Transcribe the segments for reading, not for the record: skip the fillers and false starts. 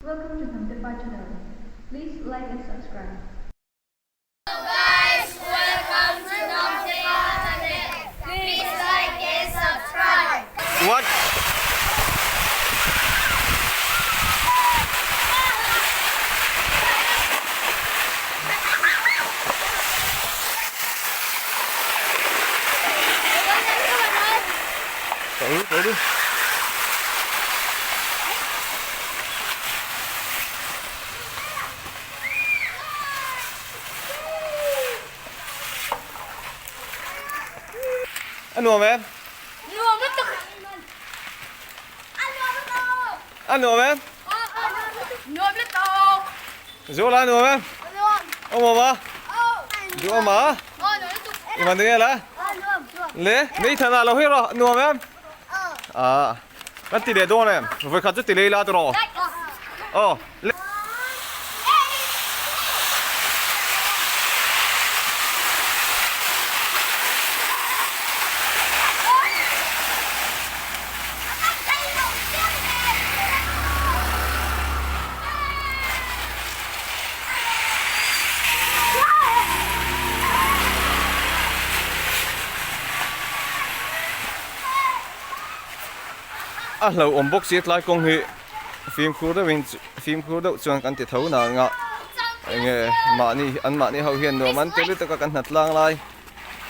Welcome to Hnamtepa channel. Please like and subscribe. Hello guys, welcome to Hnamtepa channel. Please like and subscribe. What? Tự tự đi. A nuam em? Nuam lutuk. A nuam lutuk. A nuam em? Nuam lutuk. Zuala a nuam em? Nuam. Awm awm a? Duh awm a? Emmanuel a? Le, Nathan a lo hi rawh, nuam em? Ah, kan ti leh dawn em? Vawikhat chu ti lei la tawh. Aw. Le. A hlauhawm bawk si tlai kawng hi fimkhur deuhin fimkhur deuh chuan kan ti tho nang a enge mahni an mahni ho hian nuam an ti lutuk a kan hna tlang lai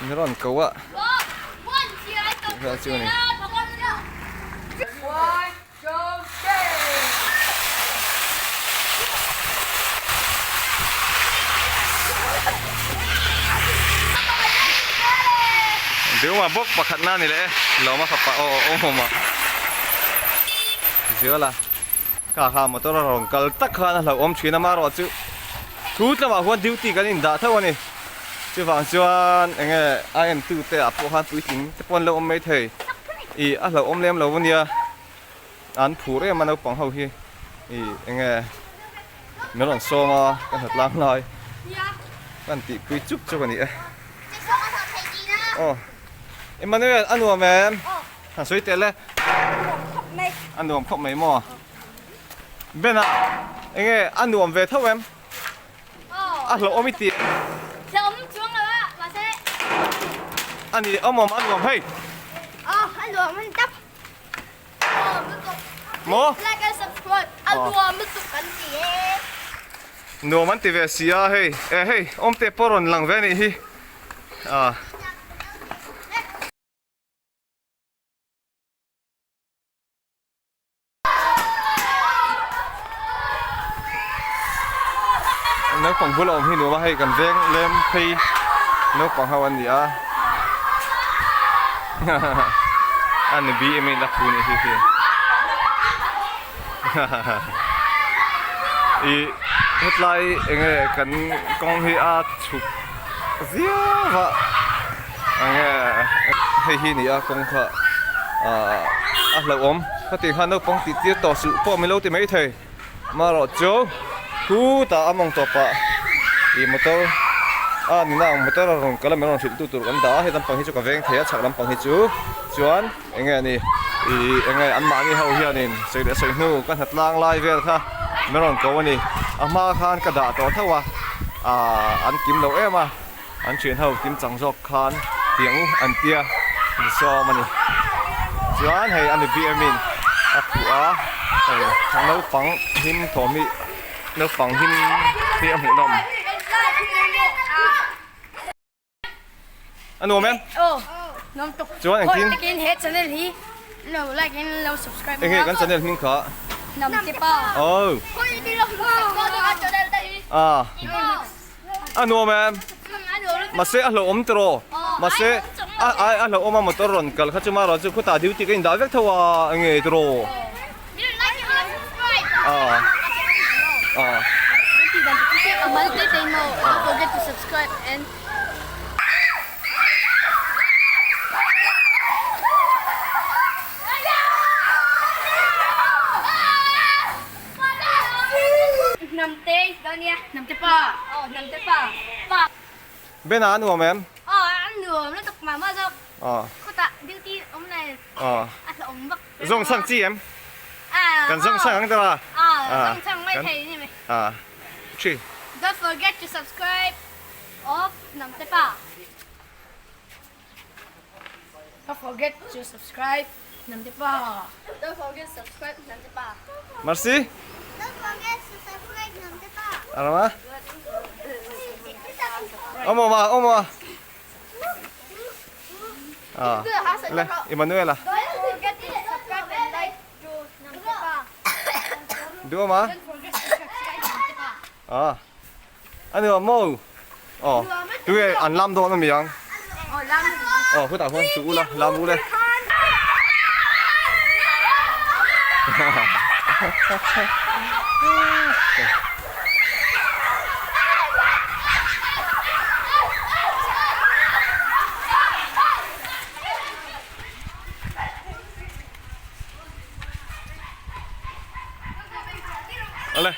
min rawn ko a tih vel chu a ni. Duma bawk pakhat na ni leh e lawma fapa aw awm awm a Ziala kha kha motor a rawn kal tak khan a hlauhawm thin a marawh chu thu tlangah huan duty kan indah tho a ni chuvang chuan enge a entu te ah pawh khan puitling te pawh an lo awm maithei ih a hlauhawm lem lo ania. An phur em a naupang ho hi ih enge min rawn sawm a ka hna tlang lai kan tih pui chuk chuk a ni e aw Emmanuel a nuam em han sawi tel e a nuam khawp mai maw Ben ah enge a nuam ve tho em a hlauhawm i tih a ni awm awm a nuam hei. Maw? Like and subscribe. A nuam lutuk an ti e. Nuam an ti ve si a hei. E hei awmte pawh rawn lang ve anih hi. Ah. Naupang bula awm hi nuam a hei kan veng lem phei naupang ho an ni a. A ni bi em in a phu nih hi hi I hetlai enge kan kawng hi a chhuk viau a enge hei hi ni a kawng kha ah a hlauhawm khati khan naupang tih tir tawh suh pawh min lo ti mai thei. Amaherawh chu khutah a mawng tawpah ih motor a nihna ang motor a rawn kal a min rawn hrilh tu tur kan dah a hei lampang hi chu ka veng thei a chhak lampang hi chu chuan eng nge a ni ih eng nge anmahni ho hianin sawi leh sawi hnu ka hna tlang lai vel kha min rawn ko a ni a hma khan ka dah tawh tho a ah an kim lo em a an thian ho kim chang zawk khan tiang an tia ni sawm a ni chuan hei a ni bm in a khuh a hei naupang him thawm hi naupang him hi a hmuh nawm a nuam em chuan engtin enge kan channel hming kha oh ah. A nuam em? Mahse a hlauhawm tiraw? Mahse a ai a hlauhawm a motor rawn kal kha chu marawh chu khutah duty ka indah vek tho a enge tiraw? Ah ah. Hnamte dawn nia Hnamte pa aw Hnamte pa pa. Bena a nuam em? Aw a nuam lutuk mah mah zawk. Aw. Khutah duty awm leh Aw. a hlauhawm vak. Zawng chhan chi em? Aw. Kan zawng chhan ang tawh a. Aw. Ah, chi. Don't forget to subscribe of Namtepa. Don't forget to subscribe Namtepa. Don't forget to subscribe Namtepa. Merci. Don't forget to subscribe Namtepa. Arama. Omo ma, omo ma. Ah. Le, Emanuela. Don't forget to subscribe and like to Namtepa. Duo ma. Don't forget to subscribe Namtepa. Ah. Ani wa mo. Oh. Tu an lam do na mi ang. Oh, lam. Oh, hu ta huan tu la, lam u le. Ale.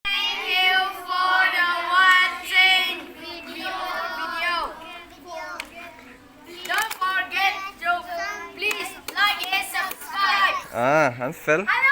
Thank you for the watching video. Don't forget to please like and subscribe. Ah, an fel. Hello.